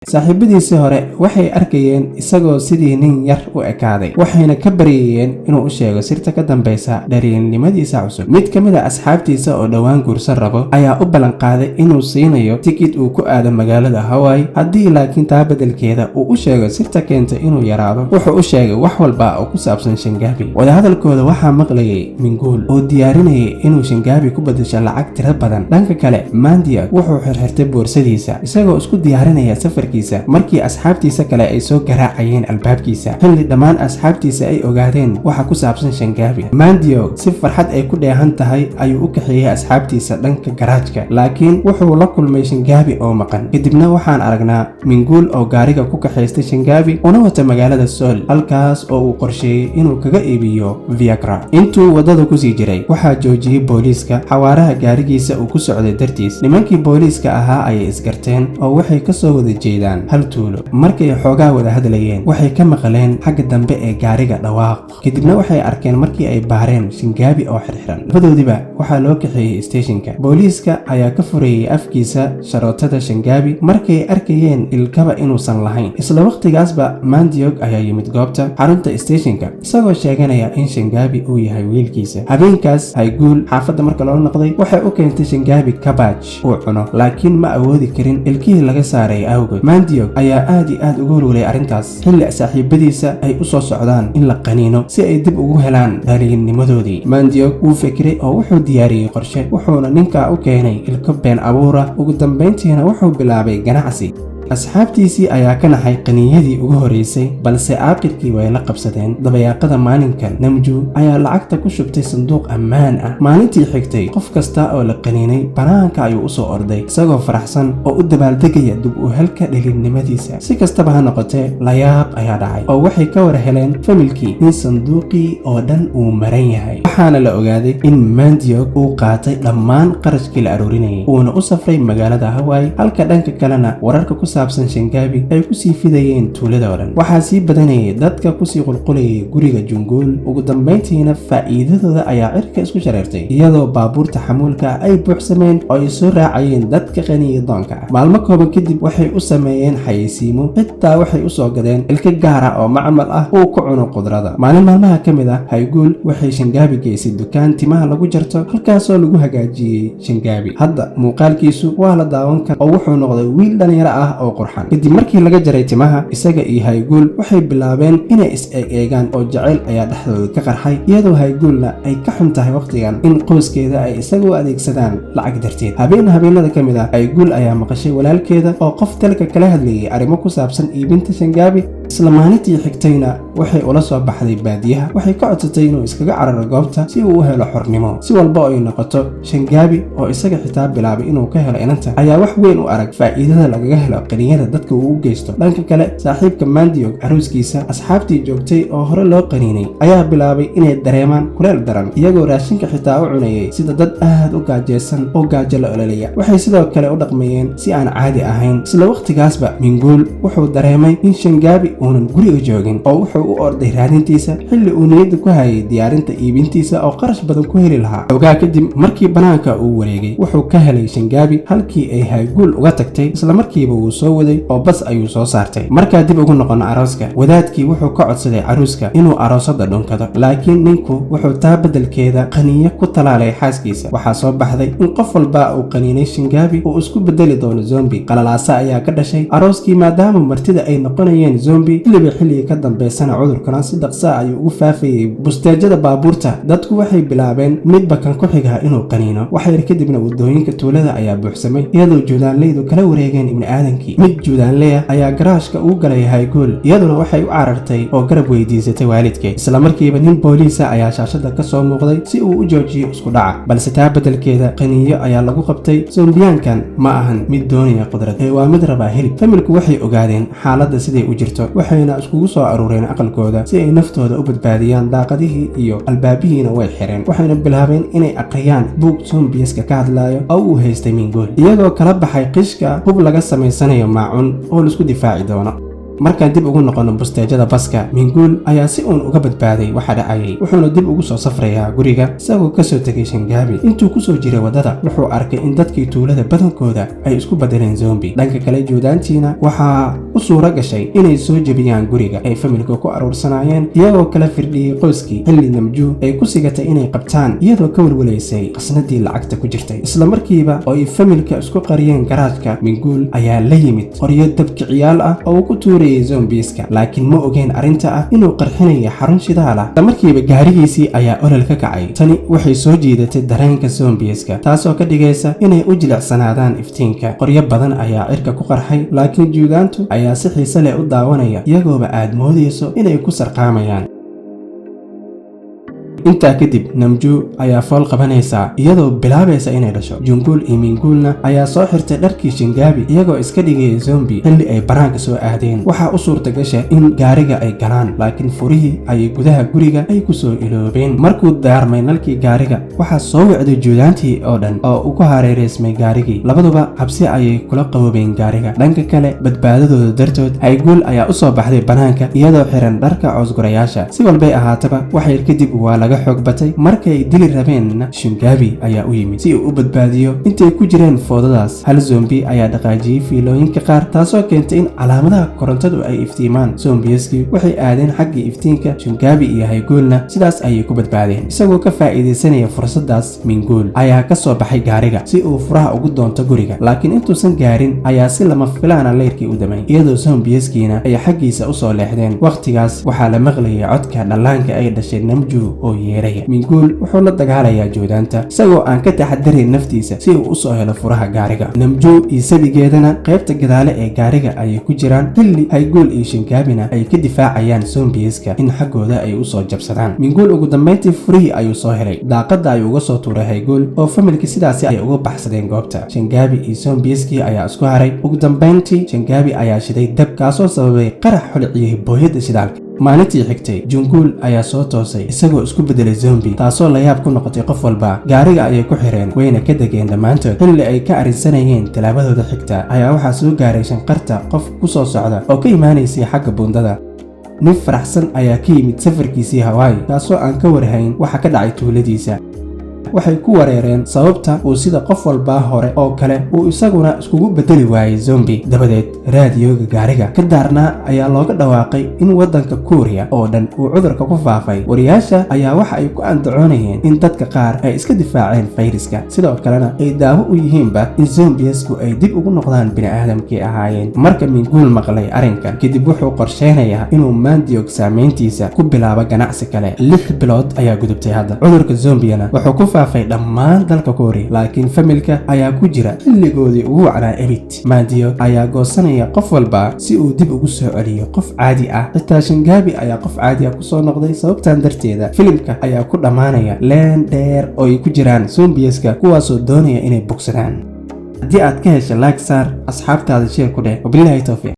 Saaxiibadiisii hore waxay arkayeen isagoo sidii nin yar u ekaaday, waxayna ka baryayeen inuu u sheego sirta ka dambeysa dhalinyarnimadiisa cusub. Mid ka mid a asxaabtiisa oo dhowaan guursan rabo ayaa u ballanqaaday inuu siinayo tikid uu ku aado magaalada Hawaii haddii laakiin taa beddelkeeda uu u sheego sirta keentay inuu yaraado. Wuxuu u sheegay wax walba oo ku saabsan Shangaabi. Wadahadalkooda waxaa maqlayay Minguul oo diyaarinayay inuu Shangaabi ku beddesho lacag tiro badan. Dhanka kale, Mandiak wuxuu xirxirtay boorsadiisa isagoo isku diyaarinaya safarkiisa markii asxaabtiisa kale ay soo garaacayeen albaabkiisa, xilli dhammaan asxaabtiisa ay ogaadeen waxa ku saabsan Shangaabi. Mandiog si farxad ay ku dheehan tahay ayuu u kaxeeyey asxaabtiisa dhanka garaajka, laakiin wuxuu la kulmay Shangaabi oo maqan. Kadibna waxaan aragnaa Minguul oo gaariga ku kaxaystay Shangaabi una wata magaalada Sool, halkaas oo uu qorsheeyey inuu kaga iibiyo Viagra. Intuu waddada kusii jiray, waxaa joojiyey booliiska xawaaraha gaarigiisa uu ku socday dartiis. Nimankii booliiska ahaa ayay isgarteen oo waxay kasoo wada jeedaan hal tuulo. Markay xoogaa wada hadlayeen, waxay ka maqleen xagga dambe ee gaariga dhawaaq. Kadibna waxay arkeen, markii ay baareen, Shingaabi oo xirxiran. Labadoodiba waxaa loo kaxeeyey steeshinka. Booliiska ayaa ka furayey afkiisa sharootada Shangaabi markay arkayeen ilkaba inuusan lahayn. Isla waqtigaasba Mandiog ayaa yimid goobta xarunta steeshinka, isagoo sheeganaya in Shangaabi uu yahay wiilkiisa. Habeenkaas Hayguul xaafadda marka loo noqday, waxay u keentay Shangaabi kabaj uu cuno, laakiin ma awoodi karin ilkihii laga saaray awgood. Mandiog ayaa aad iyo aad uga welwelay arrintaas, xilli saaxiibadiisa ay u soo socdaan in la qaniino si ay dib ugu helaan dhalinnimadoodii. Mandiog wuu fikiray oo wuxuu diyaariyey qorshe, wuxuuna ninkaa u keenay ilko been abuura. Ugu dambayntiina wuxuu bilaabay ganacsi. Asxaabtiisii ayaa ka naxay qaniinyadii ugu horreysay, balse aakhirkii way la qabsadeen. Dabayaaqada maalinkan, Namju ayaa lacagta ku shubtay sanduuq ammaan ah. Maalintii xigtay, qof kasta oo la qaniinay banaanka ayuu usoo orday, isagoo faraxsan oo u dabaaldegaya dib u helka dhalinnimadiisa. Si kastaba ha noqotee, layaab ayaa dhacay oo waxay ka war heleen familkii in sanduuqii oo dhan uu maran yahay. Waxaana la ogaaday in Mandiog uu qaatay dhammaan qarashkii la aroorinayay, uuna u safray magaalada Hawaii, halka dhanka kalena wararka ku saabsan Shangaabi ay kusii fidayeen tuulada oo dhan. Waxaa sii badanayay dadka kusii qulqulayay guriga Junguul. Ugu dambayntiina faa'iidadooda ayaa cirka isku shareertay, iyadoo baabuurta xamuulka ay buuxsameen oo ay soo raacayeen dadka qaniya doonka ah. Maalmo kooban kadib, waxay u sameeyeen xayeysiimo, xitaa waxay usoo gadeen ilka gaara oo macmal ah uu ku cuno qudrada. Maalin maalmaha ka mid ah, Hayguul waxay Shangaabi geysay dukaan timaha lagu jarto, halkaasoo lagu hagaajiyey Shangaabi. Hadda muuqaalkiisu waa la daawan kara oo wuxuu noqday wiil dhalinyaro ah oo qurxan. Kadib markii laga jaray timaha, isaga iyo Hayguul waxay bilaabeen inay is eeg-eegaan oo jacayl ayaa dhexdooda ka qarxay, iyadoo Hayguulna ay ka xun tahay waqtigan in qoyskeeda ay isaga u adeegsadaan lacag darteed. Habeen habeenada ka mid ah, Hayguul ayaa maqashay walaalkeeda oo qof telka kala hadlayay arrimo ku saabsan iibinta Shangaabi. Isla maalintii xigtayna waxay ula soo baxday baadiyaha. Waxay ka codsatay inuu iskaga cararo goobta si uu u helo xornimo. Si walba oo ay noqoto, Shangaabi oo isaga xitaa bilaabay inuu ka helo inanta ayaa wax weyn u arag faa'iidada lagaga helo qaniyada dadka uu u geysto. Dhanka kale, saaxiibka Mandiog arooskiisa asxaabtii joogtay oo hore loo qaniinay ayaa bilaabay inay dareemaan kuleel daran, iyagoo raashinka xitaa u cunayay sida dad aad u gaajeysan oo gaajo la ololaya. Waxay sidoo kale u dhaqmayeen si aan caadi ahayn. Isla waqtigaasba, Minguul wuxuu dareemay in Shangaabi uunan guriga joogin oo wuxuu u orday raadintiisa, xilli uu niyadda ku hayay diyaarinta iibintiisa oo qarash badan ku heli lahaa. Xogaa kadib markii banaanka uu wareegay, wuxuu ka helay Shangaabi halkii ay Hayguul uga tagtay. Isla markiiba wuu soo waday oo bas ayuu soo saartay. Markaa dib ugu noqono arooska, wadaadkii wuxuu ka codsaday caruuska inuu aroosada dhunkado, laakiin ninku wuxuu taa beddelkeeda qaniinyo ku talaalay xaaskiisa. Waxaa soo baxday in qof walba uu qaniinay Shangaabi uu isku bedeli doono zombi. Qalalaasa ayaa ka dhashay arooskii, maadaama martida ay noqonayeen zombi xilliba xilliga ka dambeysana. Cudurkana si dhaqsaa ayuu ugu faafayey busteejada baabuurta. Dadku waxay bilaabeen midba kan ku xigaa inuu qaniino. Waxyar kadibna wadooyinka tuulada ayaa buuxsamay, iyadoo juudaanleydu kala wareegeen ibni aadankii. Mid juudaanleya ayaa garaashka ugu galay Haygool, iyaduna waxay u carartay oo garab weydiisatay waalidkeed. Isla markiiba nin booliisa ayaa shaashada ka soo muuqday si uu u joojiyo isku dhaca, balse taa beddelkeeda qaniinyo ayaa lagu qabtay. Zombiyaankan ma ahan mid doonaya qudrad ee waa mid rabaa hilib. Familku waxay ogaadeen xaaladda siday u jirto, waxayna iskugu soo aruureen aqalkooda si ay naftooda u badbaadiyaan. Daaqadihii iyo albaabihiina way xireen, waxayna bilaabeen inay aqriyaan buug zombiyaska ka hadlaayo oo uu haystay Mingool, iyagoo kala baxay qishka hub laga samaysanayo maacun oo laisku difaaci doono. Markaan dib ugu noqono busteejada baska, Minguul ayaa si uun uga badbaaday waxa dhacayay, wuxuuna dib ugu soo safrayaa guriga isagoo kasoo tegay Shangaabi. Intuu kusoo jiray waddada, wuxuu arkay in dadkii tuulada badankooda ay isku bedeleen zombi. Dhanka kale, juudaantiina waxaa u suura gashay inay soo jebiyaan guriga ay familka ku aruursanaayeen, iyagoo kala firdhiyey qoyskii, xilli Namjuu ay ku sigatay inay qabtaan, iyadoo ka welwelaysay qasnadii lacagta ku jirtay. Isla markiiba oo ay familka isku qariyeen garaajka, Minguul ayaa la yimid qoryo dabkiciyaal ah oo uu ku tuurayay zombiska, laakiin ma ogeen arrinta ah inuu qarxinayo xarun shidaal ah. Isla markiiba gaarigiisii ayaa olol ka kacay. Tani waxay soo jiidatay dareenka zombiska, taasoo ka dhigaysa inay u jilicsanaadaan iftiinka. Qoryo badan ayaa cirka ku qarxay, laakiin juudaantu ayaa si xiise leh u daawanaya, iyagooba aad moodayso inay ku sarqaamayaan. Intaa kadib, Namjuu ayaa fool qabanaysaa, iyadoo bilaabaysa inay dhasho. Junguul iyo Minguulna ayaa soo xirtay dharkii Shingaabi, iyagoo iska dhigaya zombi xilli ay banaanka soo aadeen. Waxaa u suurta gasha in gaariga ay galaan, laakiin furihii ayay gudaha guriga ay ku soo iloobeen. Markuu daarmay nalkii gaariga, waxaa soo wicday juudaantii oo dhan oo uu ku hareereysmay gaarigii. Labaduba cabsi ayay kula qaboobeen gaariga. Dhanka kale, badbaadadooda dartood, Hayguul ayaa u soo baxday banaanka iyadoo xiran dharka coosgurayaasha. Si walbay ahaataba, wax yar kadib waa laga xoog batay. Markay dili rabeenna, Shingaabi ayaa u yimid si uu u badbaadiyo. Intay ku jireen foodadaas, hal zombi ayaa dhaqaajiyey fiilooyinka qaar, taasoo keentay in calaamadaha korontadu ay iftiimaan. Zombiyaskii waxay aadeen xaggii iftiinka. Shingaabi iyo Hayguulna sidaas ayay ku badbaadeen. Isagoo ka faa'iidaysanaya fursadaas, Minguul ayaa ka soo baxay gaariga si uu furaha ugu doonto guriga, laakiin intuusan gaarin ayaa si lama filaana leyrkii u damay, iyadoo zombiyaskiina ay xaggiisa usoo leexdeen. Wakhtigaas waxaa la maqlayay codka dhallaanka ay dhashay Namju oo yeeraya. Minguul wuxuu la dagaalayaa joodaanta, isagoo aan ka taxadarin naftiisa, si uu usoo helo furaha gaariga. Namju iyo sabigeedana qaybta gadaale ee gaariga ayay ku jiraan, xilli Hayguul iyo Shingaabina ay ka difaacayaan zombiyeska in xaggooda ay usoo jabsadaan. Minguul ugu dambayntii furihii ayuu soo helay, daaqada ayuu uga soo tuuray Hayguul, oo familkii sidaasi ay uga baxsadeen goobta. Shangaabi iyo zombieskii ayaa isku haray. Ugu dambayntii, Shangaabi ayaa shiday dab, kaasoo sababay qarax holciyey booyadda shidaalka. Maalintii xigtay, Junguul ayaa soo toosay isagoo isku bedelay zombi, taasoo layaab ku noqotay qof walba. Gaariga ayay ku xireen, wayna ka degeen dhammaantood. Xilli ay ka arrinsanayeen tallaabadooda xigta ayaa waxaa soo gaaray shanqarta qof ku soo socda oo ka imaanaysay xagga buundada. Nin faraxsan ayaa ka yimid safarkiisii Hawaayi, kaasoo aan ka warhayn waxa ka dhacay tuuladiisa. Waxay ku wareereen sababta uu sida qof walbaa hore oo kale uu isaguna iskugu bedeli waayey zombi. Dabadeed, raadiyoga gaariga ka daarnaa ayaa looga dhawaaqay in waddanka Kuuriya oo dhan uu cudurka ku faafay. Wariyaasha ayaa waxa ay ku andacoonayeen in dadka qaar ay iska difaaceen fayraska, sidoo kalena ay daawo u yihiinba in zombiyasku ay dib ugu noqdaan bini'aadamkii ahaayeen. Marka Minguul maqlay arrinkan kadib, wuxuu qorsheynayaa inuu Mandiog saameyntiisa ku bilaabo ganacsi kale. 6 bilood ayaa gudubtay hadda. Cudurka zombiyana wuxuu ku faafay dhammaan dalka Kuuriya, laakiin familka ayaa ku jira xilligoodii ugu wacnaa ebid. Mandiog ayaa goosanaya qof walba si uu dib ugu soo celiyo qof caadi ah. Xitaa Shingaabi ayaa qof caadi ah kusoo noqday sababtan darteeda. Filimka ayaa ku dhammaanaya leen dheer oo ay ku jiraan zombiyeska, kuwaasoo doonaya inay bogsadaan. Haddii aad ka hesha, like saar, asxaabtaada share ku dheh. Wabilaahi towfiiq.